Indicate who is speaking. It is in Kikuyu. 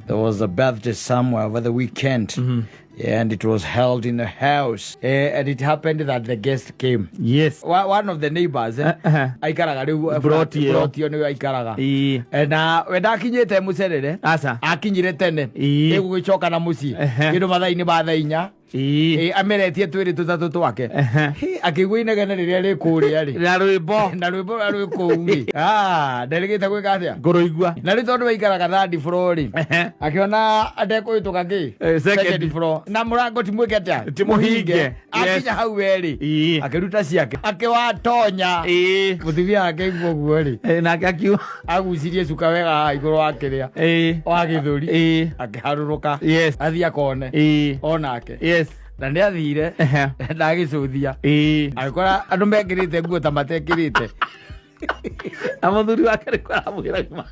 Speaker 1: There was a birthday somewhere over the weekend. Yeah, and it was held in a house. And it happened that the guest came. One of the neighbors, aikaraga rĩu
Speaker 2: Plot ĩyo.
Speaker 1: Plot ĩyo nĩyo aikaraga. Na we ndakinyĩte mũcerere.
Speaker 2: Aca.
Speaker 1: Akinyire tene. Ĩgũgĩcoka na mũciĩ. Kĩndũ mathaa-inĩ ma thaa 4. Ameretie twĩrĩ tũtatũ twake. Hĩ, akĩigua inegene rĩrĩa rĩ kũrĩa rĩ.
Speaker 2: Na rwĩmbo.
Speaker 1: Na rwĩmbo rũrĩa rwĩ kũu rĩ. Ah, nderĩgĩte gwĩka atĩa?
Speaker 2: Ngũrũigua.
Speaker 1: Na rĩu tondũ waikaraga third floor rĩ, akĩona ndekũhĩtũka kĩ
Speaker 2: Second.
Speaker 1: Floor na mũrango ti mwĩke atĩa?
Speaker 2: Ti mũhinge.
Speaker 1: Akinya hau werĩ, akĩruta ciake, akĩwatonya. Mũtumia akĩigua ũguo rĩ,
Speaker 2: Nake akiuga.
Speaker 1: Agucirie cuka wega haha igũrũ wa kĩrĩa wa gĩthũri, akĩharũrũka, athiĩ akone onake. Na nĩ athire na agĩcũthia, agĩkora andũ mekĩrĩte nguo ta matekĩrĩte.
Speaker 2: Na mũthuri wake nĩ kũramwĩra.